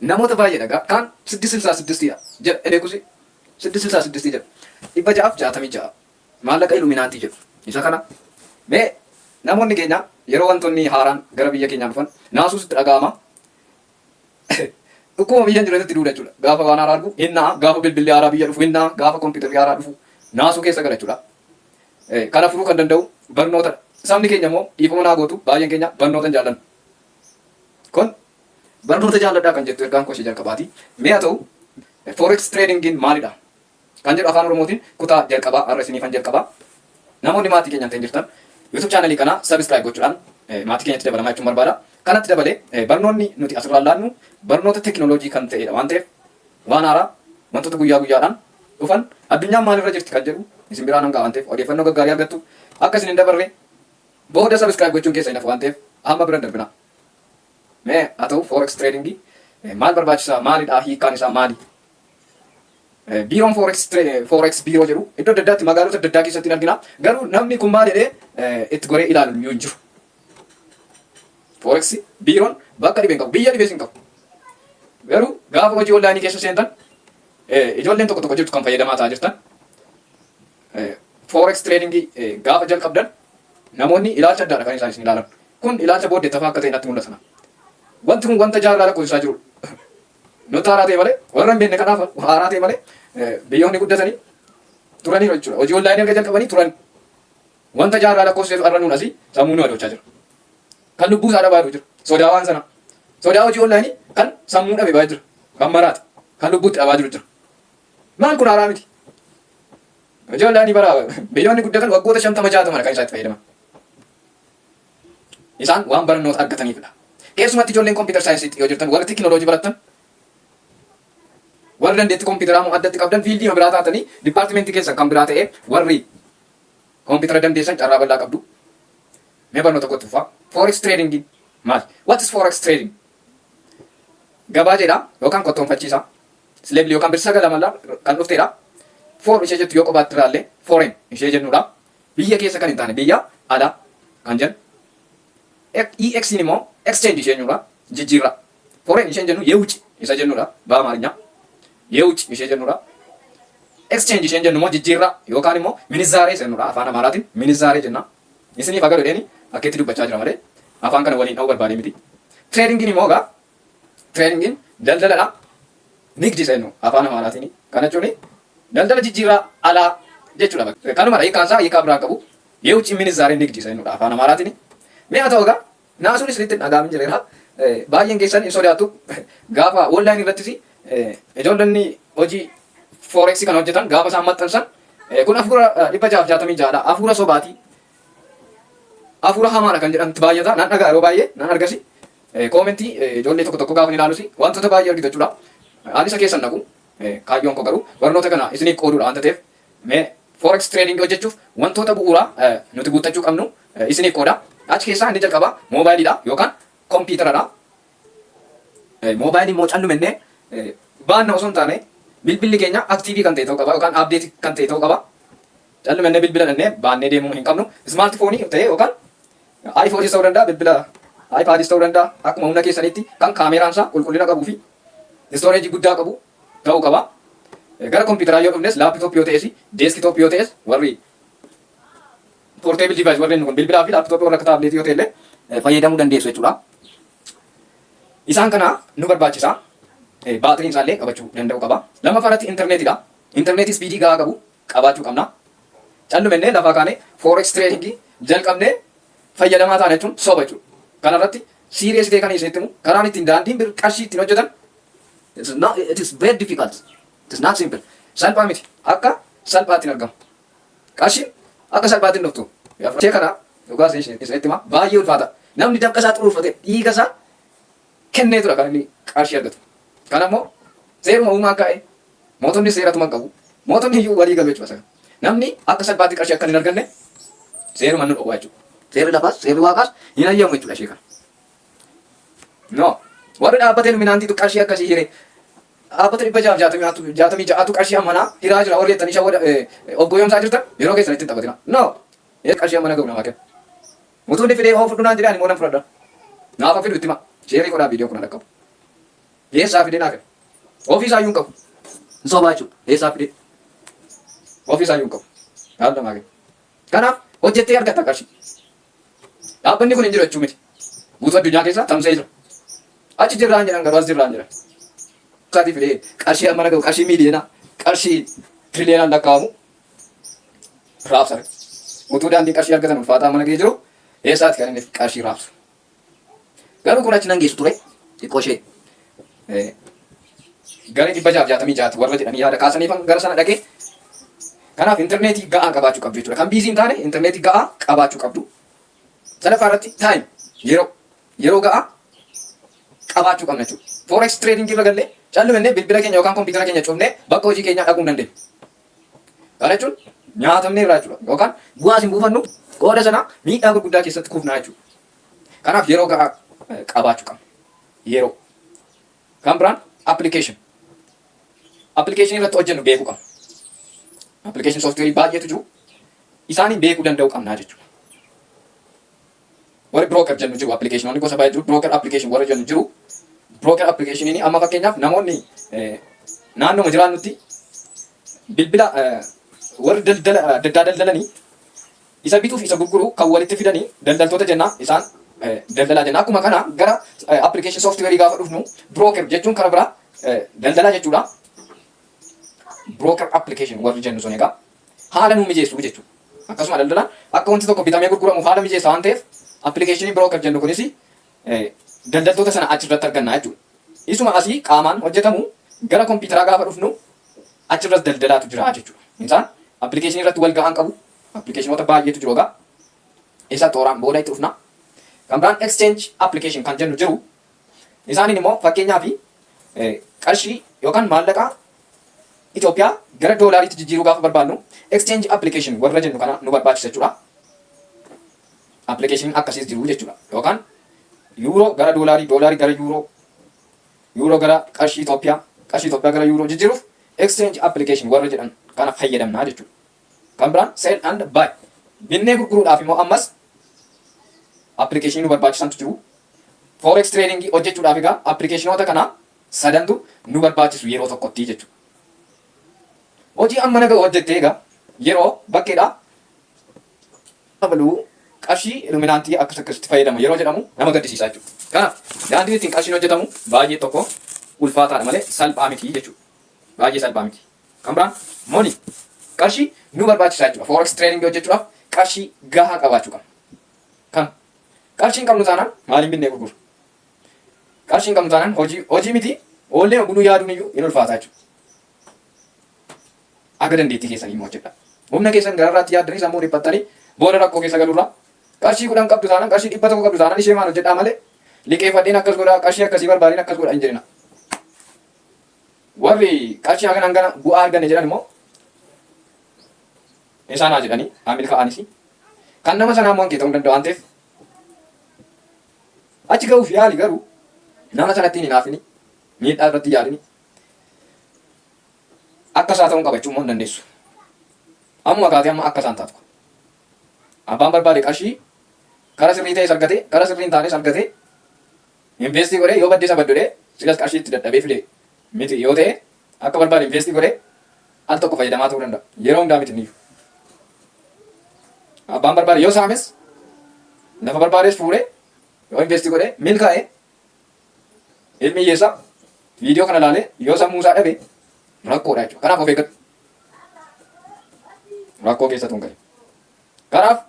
Namoota baay'eedha gaa kaan siddist silsaa siddistiidha jedha beekusi siddist silsaa siddistii jedha. 666 maallaqa Illuminaantii jedhu. Isa kana mee namoonni keenya yeroo wantoonni haaraan gara biyya keenyaa dhufan naasuus itti dhaga'ama. Dhukkuba biyya hin jirretti duuda jechuudha. Gaafa waan haaraa argu hin na'a, gaafa bilbilli haaraa biyya dhufu hin na'a, gaafa kompiitarri haaraa dhufu naasuu keessa gala jechuudha. Kana furuu kan danda'u barnootadha. Sabni keenya immoo dhiifama naa gootu baay'een keenya barnoota hin jaallannu. Kun barnoota jaalladhaa kan jettu ergaan koo ishee jalqabaati. Mee haa ta'u, forex tradingiin maalidha? Kan jedhu Afaan Oromootiin kutaa jalqabaa har'a isiniifan jalqaba. Namoonni maatii keenya hin ta'in jirtan YouTube chaanalii kana subscribe gochuudhaan maatii keenyatti dabalamaa jechuun barbaada. Kanatti dabalee barnoonni nuti asirraa laannu barnoota tekinooloojii kan ta'edha waan ta'eef waan haaraa wantoota guyyaa guyyaadhaan dhufan addunyaan maalirra jirti kan jedhu isin biraan hanga waan ta'eef odeeffannoo gaggaarii argattu akka isin hin dabarre booda subscribe gochuun keessa hin hafu waan ta'eef amma bira hin darbina. Mee haa ta'u, forex trading maal barbaachisaa, maalidha, hiikkaan isaa maali? Biiroon forex biiroo jedhu iddoo adda addaatti magaalota adda addaa keessatti hin argina. Garuu namni kun maal jedhee itti goree ilaalu iyyuu hin jiru. Forex biiroon bakka dhibee hin qabu, biyya dhibees hin qabu. Garuu gaafa hojii onlaayinii keessa seentan ijoolleen tokko tokko jirtu kan fayyadamaa ta'aa jirtan. Forex trading gaafa jalqabdan namoonni ilaalcha addaadha kan isaan isin ilaalan. Kun ilaalcha booddee tafaa akka ta'e natti mul'ata. Wanti kun wanta jaarraa lakkoofsisaa jirudha. Nutti haaraa ta'e malee, warra hin beekne kanaaf haaraa ta'e malee, biyyoonni guddatanii turaniiru jechuudha. Hojii onlaayinii erga jalqabanii turan. Wanta jaarraa lakkoofsisetu har'a nuun asii sammuu nu adoochaa jira. Kan lubbuu isaa dhabaa jiru jira. Sodaa waan sana. Sodaa hojii onlaayinii kan sammuu dhabe baay'ee jira. Kan maraate, kan lubbuutti dhabaa jiru jira. Maal kun haaraa miti. Hojii onlaayinii bara biyyoonni guddatan waggoota 50 60 kan isaan itti fayyadaman. Isaan waan barnoota argataniifidha. Keessumatti ijoolleen computer science yoo jirtan, warri tekinooloojii barattan, warri dandeettii kompiitaraa immoo addatti qabdan, fiildii biraa taatanii dipaartimentii keessan kan biraa ta'ee warri kompiitara dandeessan carraa bal'aa qabdu. Mee barnoota kootti fufaa. Forex trading maali? What is forex trading? Gabaa jedha yookaan kottoonfachiisa. Syllable yookaan birsaga lamalaa kan dhuftedha. For ishee jettu yoo qobaatti ilaalle foreign ishee jennudha. Biyya keessa kan hin taane, biyya alaa kan jennu. EX immoo exchange ishee jennudha. Jijjiirraa. Foreign isheen jennu የውጭ isa jennudha. በአማርኛ የውጭ ishee jennudha. Exchange isheen jennu immoo jijjiirraa yookaan immoo ምንዛሬ jennudha. Afaan Amaaraatiin ምንዛሬ jenna. Isiniif agalu jedheeni akkeetti dubbachaa jira malee afaan kana waliin dha'uu barbaadee miti. Tradingiin immoo egaa tradingiin daldaladha. ንግድ isa jennu afaan Amaaraatiin. Kana jechuun daldala jijjiirraa alaa jechuudha. Kanumadha hiikkaan isaa, hiikaa biraa qabu. የውጭ ምንዛሬ ንግድ isa jennudha afaan Amaaraatiin. Mee haa ta'u egaa naasuun isinitti hin dhaga'amin jireera. Baay'een keessan hin sodaattu. Gaafa online irrattis ijoollonni hojii forex kan hojjetan gaafa isaan maxxansan kun hafuura 666dha. Hafuura sobaati. Hafuura hamaadha kan jedhamtu baay'ata. Nan dhagaa yeroo baay'ee nan argasi. Koomentii ijoollee tokko tokko gaafa ilaalus wantoota baay'ee argitu jechuudha. Ani isa keessan naqu. Kaayyoon koo garuu barnoota kana isiniif qooduudha waanta ta'eef mee forex trading hojjechuuf wantoota bu'uuraa nuti guuttachuu qabnu isiniif qooda. Achi keessaa inni jalqabaa moobaayiliidha yookaan kompiitaradha. Moobaayilii immoo callumennee baanna osoo hin taane bilbilli keenya active kan ta'e ta'uu qaba yookaan update kan ta'e ta'uu qaba. Callumennee bilbila dhannee baannee deemuu hin qabnu. Smartphone ta'e yookaan iPhone ta'uu danda'a, bilbila iPadis ta'uu danda'a, akkuma humna keessanitti kan kaameraan isaa qulqullina qabuu fi storage guddaa qabu ta'uu qaba. Gara kompiitaraa yoo dhufnes laptop yoo ta'es, desktop yoo ta'es, warri portable device warreen kun bilbilaa fi laaptooppii warra akka taabileetii yoo ta'e illee fayyadamuu dandeessu jechuudha. Isaan kana nu barbaachisa. Baatiriin isaallee qabachuu danda'u qaba. Lammaffaa irratti intarneetiidha. Intarneetii speed gahaa qabu qabaachuu qabna. Callumennee lafaa kaanee forex trading jalqabnee fayyadamaa taana jechuun soba jechuudha. Kanarratti serious ta'e kan isinitti himu, karaan ittiin daandiin bir qarshii ittiin hojjetan it is very difficult. It is not simple. Salphaa miti. Akka salphaatti hin argamu. Qarshiin akka salphaatti hin dhuftu. Ishee kana dhugaa isinitti hima, baay'ee ulfaata. Namni dafqa isaa xuruurfate, dhiiga isaa kennee tura kan inni qarshii argatu. Kana immoo seeruma uumaa kaa'e, mootonni seeratuma qabu. Mootonni iyyuu walii galu jechuudha. Namni akka salphaatti qarshii akka hin arganne seeruma nu dhowwaa jechuudha. Seerri lafaas seerri waaqaas hin hayyamu jechuudha ishee kana. No. Warri dhaabbata Illuminaantiitu qarshii akkasii hire. Dhaabbata 666tu qarshii ammanaa hiraa jira warri jettanii shawwada of goyoomsaa jirtan yeroo keessan ittiin taphatina. No. Qarshii ammana ga'u namaa kenna. Utuu inni fidee hoo fudhu naan jedhee ani immoo nan fudhadha. Naaf fidu itti hima. Share godhaa, viidiyoo kun dhaqqabu. Eessaa fidee naa kenna? Ofii isaayyuu hin qabu. Hin sobaa jechuudha. Eessaa fidee? Ofii isaayyuu hin qabu. Haala namaa kenna. Kanaaf hojjettee argatta qarshii. Dhaabbanni kun hin jiru jechuu miti. Guutuu addunyaa keessa tamsa'ee jira. Achi jirraan jedhan garuu as jirraan jedhan. Isaatii fidee qarshii amma nagahu qarshii miiliyoona qarshii tiriliyoonaan lakkaa'amu raabsa. Utuu daandiin qarshii argatan ulfaataa mana ga'ee jiru eessaati kan inni qarshii raabsu. Garuu kun achi nan geessu ture xiqqoo ishee garee 666ti warra jedhanii yaada kaasaniifan gara sana dhaqee. Kanaaf intarneetii ga'aa qabaachuu qabdu jechuudha. Kan busy hin taane intarneetii ga'aa qabaachuu qabdu. Sadaffaa irratti time, yeroo ga'aa qabaachuu qabna jechuudha. Forex trading irra gallee callumennee bilbila keenya yookaan kompiitara keenya cufnee bakka hojii keenyaa dhaquu hin dandeenyu. Kana jechuun nyaatamnee irraa jechuudha. Yookaan bu'aas hin buufannu, qooda sana miidhaa gurguddaa keessatti kufnaa jechuudha. Kanaaf yeroo ga'aa qabaachuu qabna. Yeroo. Kan biraan application. Application irratti hojjennu beekuu qabna. Application software baay'eetu jiru. Isaaniin beekuu danda'uu qabnaa jechuudha. Warri broker jennu jiru, applicationoonni gosa baay'ee jiru. Broker application warra jennu jiru. Broker applicationiin amma fakkeenyaaf namoonni naannoma jiraannutti bilbila warri daldala adda addaa daldalanii isa bituuf isa gurguru kan walitti fidanii daldaltoota jenna, isaan daldalaa jenna. Akkuma kana gara application software gaafa dhufnu broker jechuun kara biraa daldalaa jechuudha. Broker application warri jennu sun egaa haala nu mijeessu jechuudha. Akkasuma daldalaan akka wanti tokko bitamee gurguramuuf haala mijeessa waan ta'eef applicationii broker jennu kunis daldaltoota sana achirratti arganna jechuudha. Isuma asii qaamaan hojjetamu gara kompiitaraa gaafa dhufnu achirras daldalaatu jira jechuudha. Isaan applicationii irratti wal ga'an qabu. Applicationoota baay'eetu jiru egaa. Isa tooraan booda itti dhufna. Kan biraan exchange application kan jennu jiru. Isaaniin immoo fakkeenyaaf qarshii yookaan maallaqa Itoophiyaa gara doolaariitti jijjiiruu gaafa barbaadnu exchange application warra jennu kana nu barbaachisa jechuudha. Application akkasiis jiru jechuudha. Yookaan yuuroo gara doolaarii, doolaarii gara yuuroo, yuuroo gara qarshii Itoophiyaa, qarshii Itoophiyaa gara yuuroo jijjiiruuf exchange application warra jedhan kana fayyadamnaa jechuudha. Kan biraan sell and buy. Binnee gurguruudhaaf immoo ammas application nu barbaachisantu jiru. Forex trading hojjechuudhaaf egaa applicationoota kana sadantu nu barbaachisu yeroo tokkotti jechuudha. Hojii amma naga hojjettee egaa yeroo bakkeedhaa dabaluu qarshii Illuminati akkas akkasitti fayyadamu yeroo jedhamu nama gaddisiisaa jechuudha. Kanaaf daandiin ittiin qarshiin hojjetamu baay'ee tokko ulfaataadha malee salphaa miti jechuudha. Baay'ee salphaa miti. Kan biraan money, qarshii nu barbaachisaa jechuudha. Forex trading hojjechuudhaaf qarshii gahaa qabaachuu qabna. Kan qarshii hin qabnu taanaan maaliin binnee gurgurra? Qarshii hin qabnu taanaan hojii hojii miti, oollee buluu yaaduun iyyuu hin ulfaataa jechuudha. Akka dandeettii keessanii immoo hojjedha. Humna keessan gararraatti yaaddanii sammuu dhiphattanii booda rakkoo keessa galuurraa qarshii 10 qabdu taanaan, qarshii 100 qabdu taanaan ishee maal hojjedhaa malee liqeeffadheen akkas godhaa, qarshii akkasii barbaadeen akkas godha hin jedhina. Warri qarshii hagana hangana bu'aa arganne jedhan immoo isaan haa jedhanii haa milkaa'anis. Kan nama sanaa immoo hanqee ta'uu hin danda'u waan ta'eef achi ga'uuf yaali, garuu nama sanatti hin hinaafini, miidhaa irratti yaadini. Akka isaa ta'uun qaba jechuun immoo hin dandeessu. Ammuma kaatee amma akka isaan taatu. Abbaan barbaade qarshii kara sirrii ta'es argate, kara sirrii hin taanes argate, invest godhee yoo badde isa baddu jedhee silas qarshii itti dadhabee fide miti yoo ta'e akka barbaade invest godhee al tokko fayyadamaa ta'uu danda'a. Yeroo hundaa miti inni. Abbaan barbaade yoo saames, lafa barbaades fuudhee yoo invest godhee milkaa'e, ilmi hiyyeessaa viidiyoo kana ilaalee yoo sammuu isaa dhabe rakkoodha jechuudha. Kanaaf of eeggadhu. Rakkoo keessatu hin galin. Kanaaf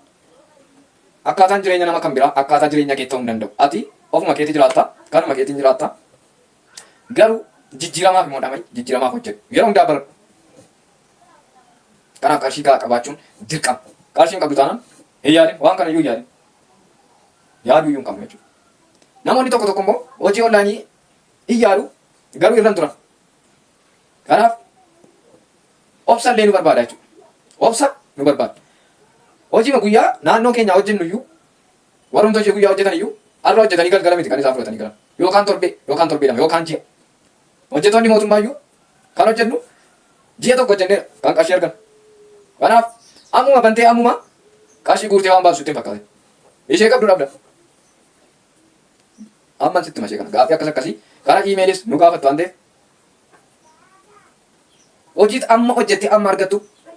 akkaataan jireenya nama kan biraa akkaataa jireenya kee ta'uu hin danda'u. Ati ofuma keetii jiraatta, kanuma keetiin jiraatta. Garuu jijjiiramaaf immoo dhamai, jijjiiramaaf hojjedhu. Yeroo hundaa baradhu. Kanaaf qarshii gahaa qabaachuun dirqama. Qarshii hin qabdu taanaan hin yaadin, waan kana iyyuu hin yaadin. Yaaduu iyyuu hin qabnu jechuudha. Namoonni tokko tokko immoo hojii online hin yaadu, garuu irra hin turan. Kanaaf obsa illee nu barbaada jechuudha. Obsa nu barbaada. Hojii guyyaa naannoo keenyaa hojjennu iyyuu, warrumti hojii guyyaa hojjetan iyyuu har'a hojjetanii galgala miti kan isaan fudhatanii galan. Yookaan torbee, yookaan torbee 2, yookaan ji'a. Hojjettoonni mootummaa iyyuu kan hojjennu ji'a tokko hojjenneera kan qarshii argan. Kanaaf ammuma bantee ammuma qarshii guurtee waan baasu sitti hin fakkaatin. Ishee qabdu dhabda. Amman sitti mashee kana gaaffii akkas akkasii Karaa iimeelis nu gaafattu waan ta'eef hojii amma hojjettee amma argattu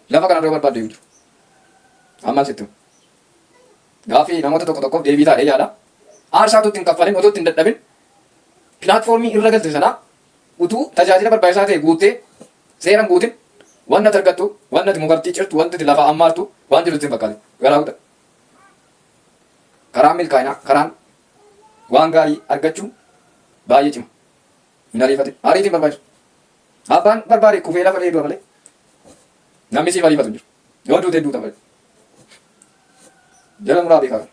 lafa kanarra yoo barbaadde hin jiru. Ammaan sitti himu. Gaaffii namoota tokko tokkoof deebii taa'ee yaada. Aarsaa utuu itti hin kaffalin, utuu itti hin dadhabin pilaatfoormii irra galte sanaa utuu tajaajila barbaachisaa ta'e guuttee seera hin guutin wanti ati argattu, wanti ati mukartii cirtu, wanti ati lafaa ammaartu waan jiru sitti hin fakkaatin. Garaa kutadhu. Karaan milkaa'inaa, karaan waan gaarii argachuu baay'ee cima. Hin ariifatin. Ariitiin barbaachisu. Abbaan barbaade kufee lafa dhahee du'a malee namni siif ariifatu hin jiru. Yoo duute duuta malee. Jala muraa beekaa kana.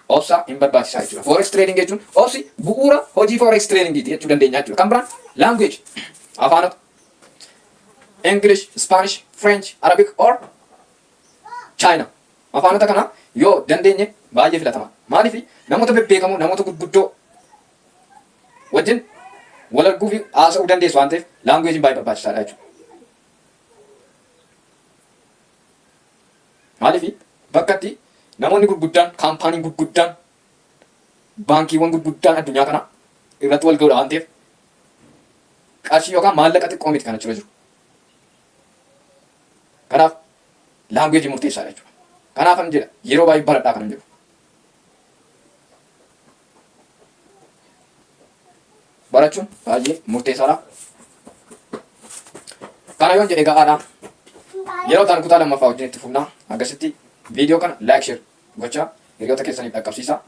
Obsa hin barbaachisaa jechuudha. Forex trading jechuun obsi bu'uura hojii forex tradingiiti jechuu dandeenya jechuudha. Kan biraan language, afaanota English, Spanish, French, Arabic or China. Afaanota kana yoo dandeenye baay'ee filatama. Maaliif? Namoota bebbeekamoo, namoota gurguddoo wajjin wal arguu fi haasa'uu dandeessu waan ta'eef language baay'ee barbaachisaadha jechuudha. Maaliif? Bakka itti namoonni gurguddaan, kaampaaniin gurguddaan, baankiiwwan gurguddaan addunyaa kanaa irratti wal ga'uudha waan ta'eef qarshii yookaan maallaqa xiqqoo miti kan achirra jiru. Kanaaf language murteessaadha jechuudha. Kanaafan jedha, yeroo baay'ee baradhaa kanan jedhu. Barachuun baay'ee murteessaadha. Kana yoon jedhe ga'aadha. Yeroo ta'an kutaa lammaffaa wajjin itti fufna. Akkasitti viidiyoo kana like, share gochaa hiriyoota keessaniif dhaqqabsiisaa.